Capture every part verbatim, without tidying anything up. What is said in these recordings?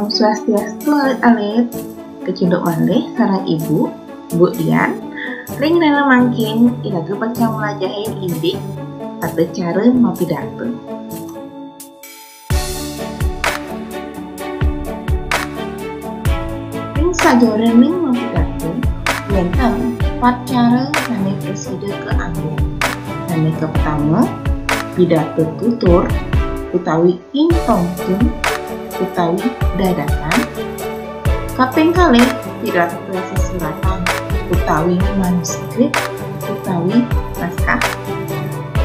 Om Swastiastu, alit-alit. Kacunduk malih sareng Ibu, Bu Dian. Ring dina mangkin iraga bakal mlajahin indik tata cara mapidarta. Ring sajeroning mapidarta, wénten pat cara sané prasida kaanggén. Sané kapertama, pidarta tutur utawi impromptu utawi dadakan. Kaping kalih, pidarta sesuratan utawi manuskrip utawi naskah.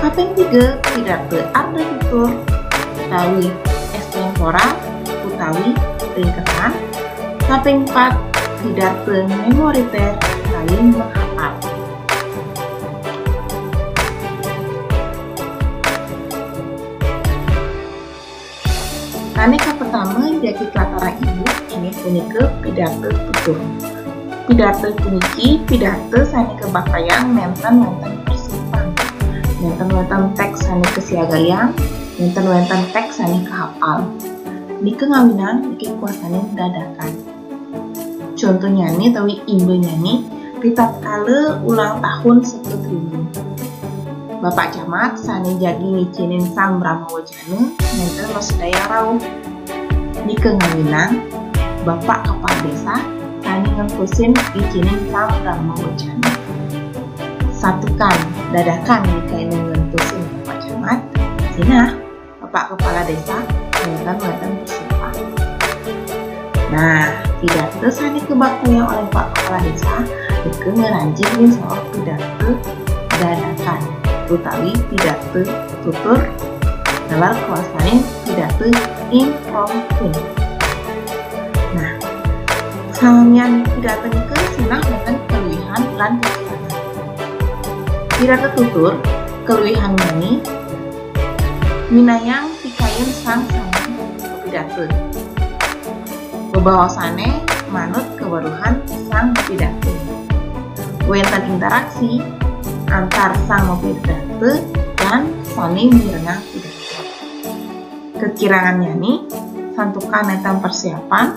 Kaping tiga, pidarta arda tutur utawi extempore utawi ringkesan. Kaping pat, pidarta memoriter utawi menghafal. Sané kapertama, jagi tlatarang Ibu, inggih punika pidarta tutur. Pidarta puniki pidarta sané kabaktayang nénten wénten persiapan. Nénten wénten téks sané kasiagayang, nénten wénten téks sané kahapal. Nika ngawinang niki kuasaning dadakan. Contonyané utawi imbanyané, ritatkala ulang tahun Setu Trindun. Bapak Camat sané jagi ngicénin Sang Brahma Wacana nénten masidayang rauh. Nika ngawinang Bapak Kepala Desa sané ngentosin ngicénin Sang Brahma Wacana. Santukan dadakan nika ngentosin Bapak Camat, sinah Bapak Kepala Desa nénten wénten persiapan. Nah, pidarta sané kabaktayang olih Pak Kepala Desa nika ngranjing ring saluh pidarta dadakan utawi pidarta tutur, taler kuasaning pidarta impromptu. Nah, samian pidarta nika sinah wénten kaluihan lan kakirangan. Pidarta tutur, kaluihan jani minayang pikayun sang sané mapidarta. Bebaosané manut kaweruhan sang mapidarta. Wénten interaksi antar sang mapidarta lan sané mirengang pidarta. Kakirangannyane, santukan nénten persiapan,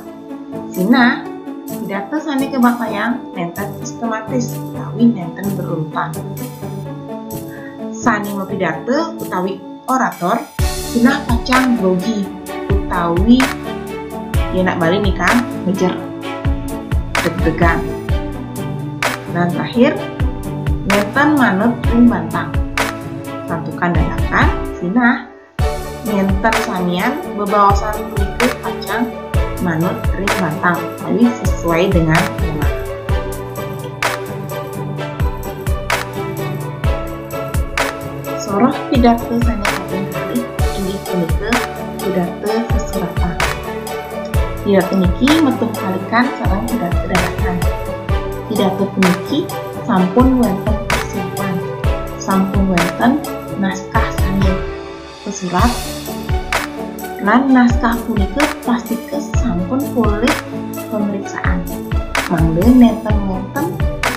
sinah pidarta sané kabaktayang nénten sistematis utawi nénten berurutan. Sané mapidarta utawi orator sinah pacang grogi utawi, yén nak Bali nika, ngejer, deg-degan. Dan terakhir, nénten manut ring bantang. Santukan dadakan, sinah nénten samian bebaosan punika pacang manut ring bantang utawi sesuai dengan tema. Soroh pidarta sané kaping kalih inggih punika pidarta sesuratan. Pidarta niki matungkalikan sareng pidarta dadakan. Pidarta puniki sampun wénten persiapan, sampun wénten naskah sané kasurat, lan naskah punika pastika sampun polih pamriksaan, mangda nénten wénten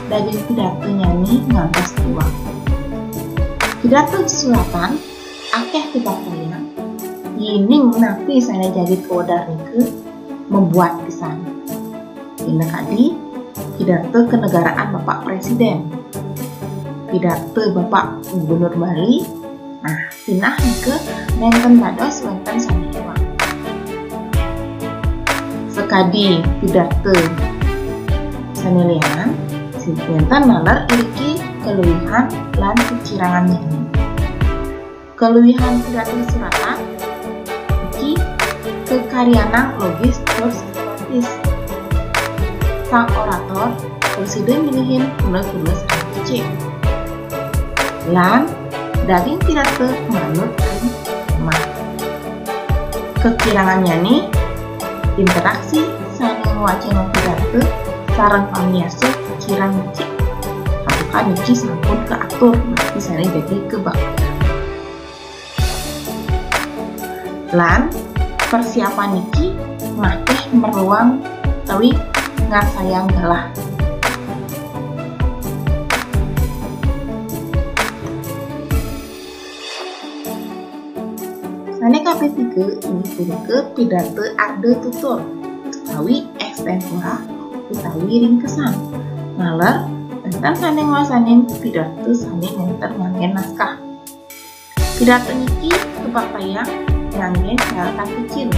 daging pidartanyane ngantos tiwang. Pidarta sesuratan akéh pidartayang, yening napi sané jagi kawedar nika mabuat pisan. Indik kadi, pidarta kenegaraan Bapak Presiden, pidarta Bapak Gubernur Bali, nah, sinah nika nénten dados wénten sané iwang. Sakadi pidarta sané lianan, sin-, nénten naler iriki kaluihan lan kakirangannyane. Kaluihan pidarta sesuratan, niki kakaryanang logis tur sistematis. Sang orator prasida milihin kuna-kuna sané becik. Lan daging pidarta manut ring tema. Kakirangannyane, interaksi sané ngwacén pidarta sareng pamiarsa kirang becik. Santukan niki sampun kaatur napi sané jagi kabaktayang. Lan persiapan niki makéh maruang utawi ngarsayang galah. Sané kaping tiga inggih punika pidarta arda tutur. utawi extempora utawi ringkesan. Naler, wénten sané ngwastanin pidarta sané nénten nganggén naskah. Pidarta niki kabaktayang nganggén cathetan kecil,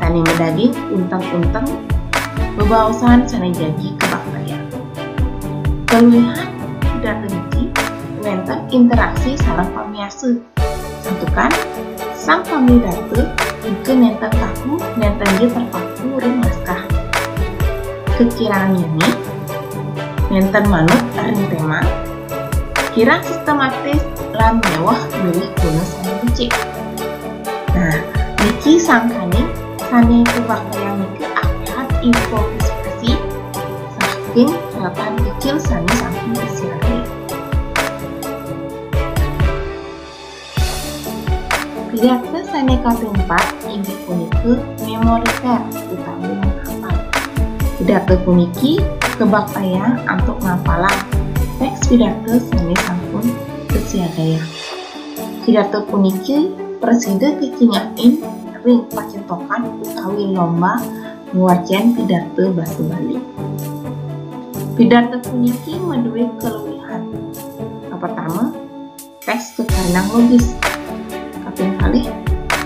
sané madaging unteng-unteng bebaosan sané jagi kabaktayang. Kaluihan pidarta niki wénten interaksi sareng pamiarsa. Santukan sang pamidarta nika nénten kaku, nénten ja terpaku ring naskah. Kakirangannyané nénten manut ring téma, kirang sistematis lan méweh milih kruna sané becik. Nah, niki sangkaning sané kabaktayang nika akéhan improvisasi saking cathetan kecil sané sampun kasiagayang. Pidarta sané kaping pat inggih punika memoriter utawi menghafal. Pidarta puniki kabaktayang antuk ngapalang téks pidarta sané sampun kasiagayang. Pidarta puniki prasida kakingakin ring pacetokan utawi lomba ngwacén pidarta basa Bali. Pidarta puniki madué kaluihan. Kapertama, téks kakarinang logis. Kaping kalih,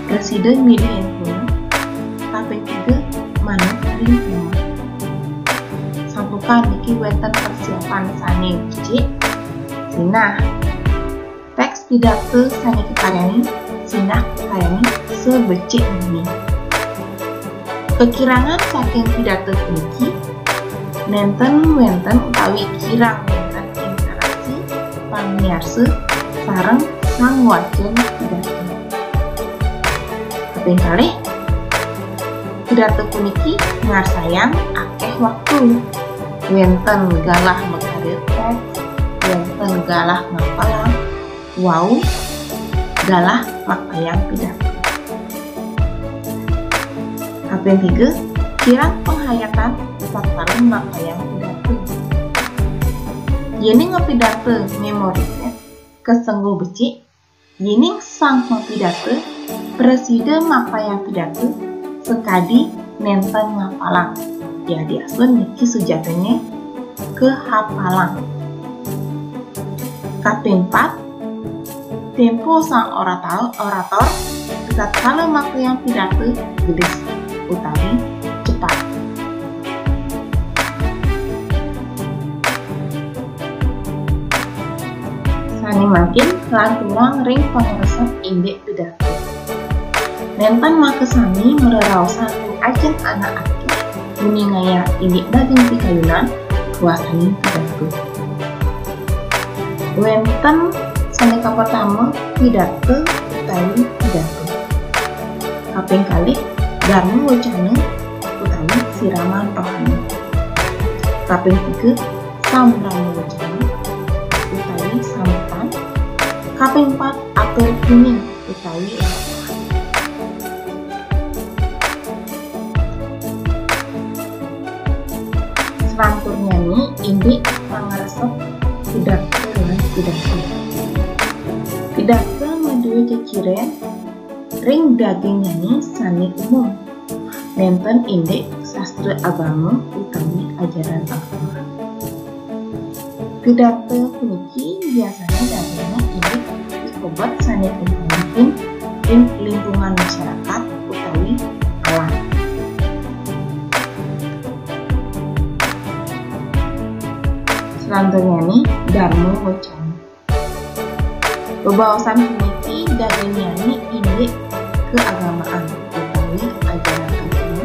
prasida milihin kruna. Kaping tiga, manut ring téma. Santukan niki wénten persiapan sané becik, sinah. Téks pidarta sané kakaryanin sinah kakaryanin sabecik mani. Kakirangan saking pidarta puniki, nénten wénten utawi kirang wénten interaksi pamiarsa sareng sang ngwacén pidarta. Kaping kalih, pidarta puniki ngarsayang akéh waktu. Wénten galah makarya téks, wénten galah ngapalang, wau galah maktayang pidarta. Kaping tiga, kirang panghayatan tatkala maktayang pidarta. Yéning pidarta memoriter kasengguh becik, yéning sang mapidarta prasida maktayang pidarta sakadi nénten ngapalang. Yadiastun niki sujatiné kahapalang. Kaping pat, tempo sang orator, orator tatkala maktayang pidarta gelis utawi cepat. Sané mangkin lanturang ring pangresep indik pidarta. Nénten makasami mareraosan ring ajeng anak akéh nguningayang indik daging pikayunan kawastanin pidarta. Wénten sané kapertama pidarta utawi pidarta. Kaping kalih darma wacana utawi siraman rohani. Kaping tiga sambrama wacana utawi sambutan. Kaping pat atur kuning utawi laporan. Salanturnyané indik pangresep pidarta lan pidarta. Pidarta madué ceciren ring dagingnyané sané umum. Nénten indik sastra agama utawi ajaran agama. Pidarta puniki biasané dagingnya indik pikobet sané kapanggih ring lingkungan masyarakat utawi alam. Salanturnyané darma wacana. Bebaosan puniki dagingnyané indik keagamaan utawi ajaran agama,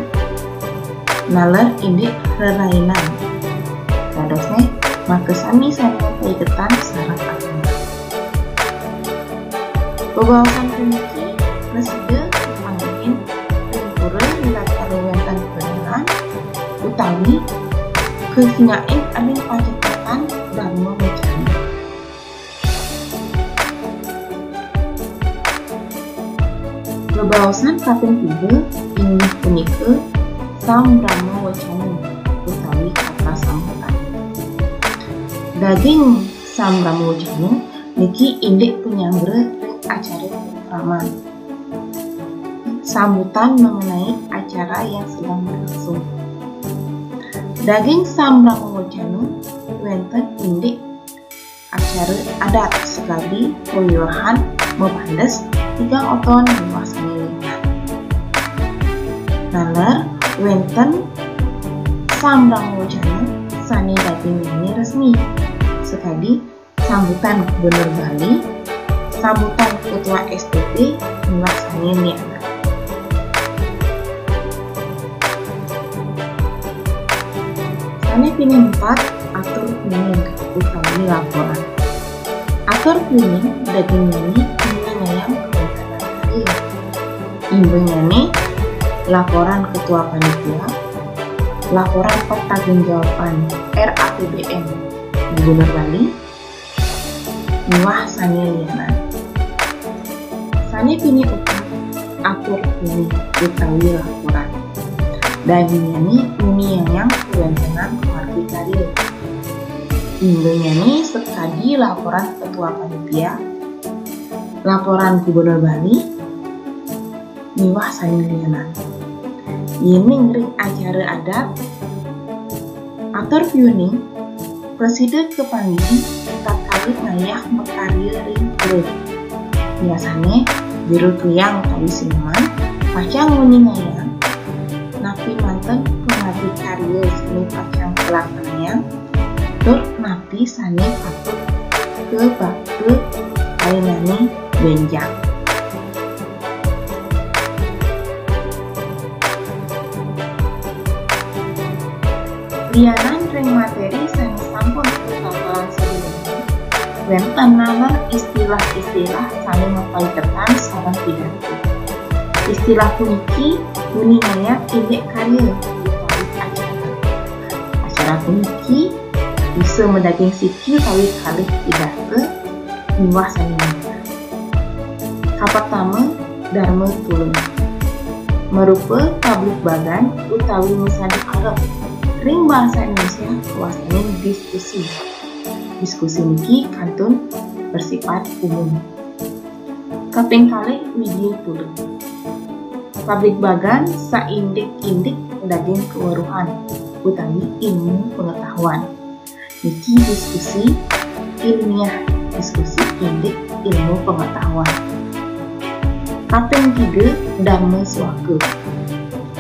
naler indik rerainan. Dadosné, makasami sané paiketan sareng agama. Bebaosan puniki prasida kapanggihin ring pura utawi wénten padanan utawi kakingakin ring pacetokan darma wacana. Bebaosan kaping tiga inggih punika sambrama wacana utawi kata sambutan. Daging sambrama wacana niki indik panyanggra ring acara kekraman. Sambutan mengenai acara yang sedang berlangsung. Daging sambrang wacana wénten indik acara adat sakadi pawiwahan mapandes tigang oton miwah sané lianan. Naler wénten sambrang wacana sané dagingnyané resmi, sakadi sambutan Gubernur Bali, sambutan Ketua S T P, miwah sané lianan. Sané pinih empat, atur piuning utawi laporan. Atur piuning dagingnyané nguningayang kawéntenan karya. Imbangnyané laporan Ketua Panitia, laporan pertanggungjawaban R A P B N Gubernur Bali, miwah sané lianan. Sané pinih opat, atur piuning utawi laporan. Dagingnyané nguningayang kawéntenan pamargi karya. Imbangnyané sakadi laporan Ketua Panitia, laporan Gubernur Bali, miwah sané lianan. Yéning ring acara adat, atur piuning prasida kapanggih tatkala ngayah makarya ring pura. Biasané jero tuyang utawi sineman pacang nguningayang napi manten pamargi karya sané pacang kalaksanayang, tur napi sané patut kabakta paringané bénjang. Lianan ring materi sané sampun katampélang sadurungé, wénten naler istilah-istilah sané mapaiketan sareng pidarta. Istilah puniki nguningayang indik karya utawi acara. Acara puniki bisa madaging siki utawi kalih pidarta miwah sané lianan. Kapertama, Darma Tula. Marupa pabligbagan utawi masadu arep. Ring basa Indonesia kawastanin diskusi. Diskusi niki kantun bersifat umum. Kaping kalih, Widya Tula. Pabligbagan saindik-indik daging kaweruhan utawi ilmu pengetahuan. Niki diskusi ilmiah, diskusi indik ilmu pengetahuan. Kaping tiga, Darma Suaka.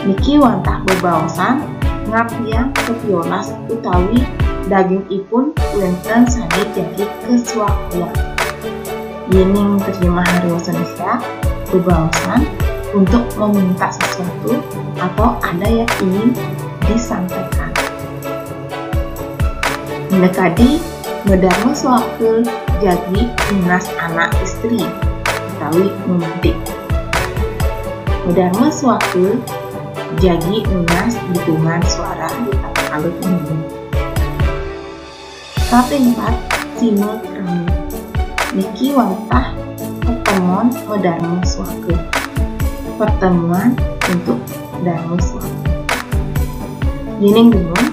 Niki wantah bebaosan ngaptiang kapiolas utawi dagingipun wénten sané jagi kasuakayang. Yéning terjemahan ring basa Indonesia, bebaosan untuk meminta sesuatu atau ada yang ingin disampaikan. Minakadi, madarma suaka jagi nunas anak istri utawi mamadik. Madarma suaka jagi nunas dukungan suara di tatkala pemilu. Kaping empat, Sima Krama. Niki wantah pertemuan madarma suaka. Pertemuan untuk darma suaka. Yéning dumun,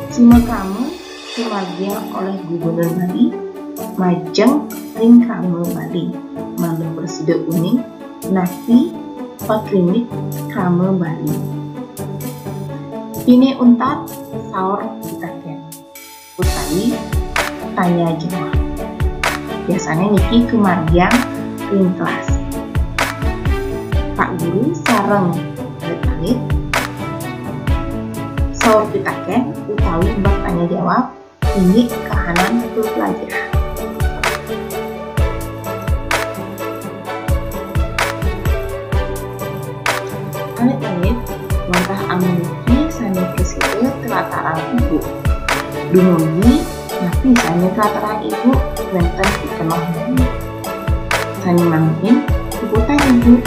Sima Krama kamargiang olih Gubernur Bali majeng ring Krama Bali, mangda prasida uning napi paklinik Krama Bali. Pinih untat, saur pitakén utawi tanya jawab. Biasané niki kamargiang ring kelas. Pak Guru sareng alit-alit saur pitakén utawi bertanya jawab indik kahanan pepelajahan. Alit-alit, wantah amuniki sané prasida tlatarang ibu. Dumugi napi sané tlatarang ibu wénten pikenoh niki. Sané mangkin, puputang ibu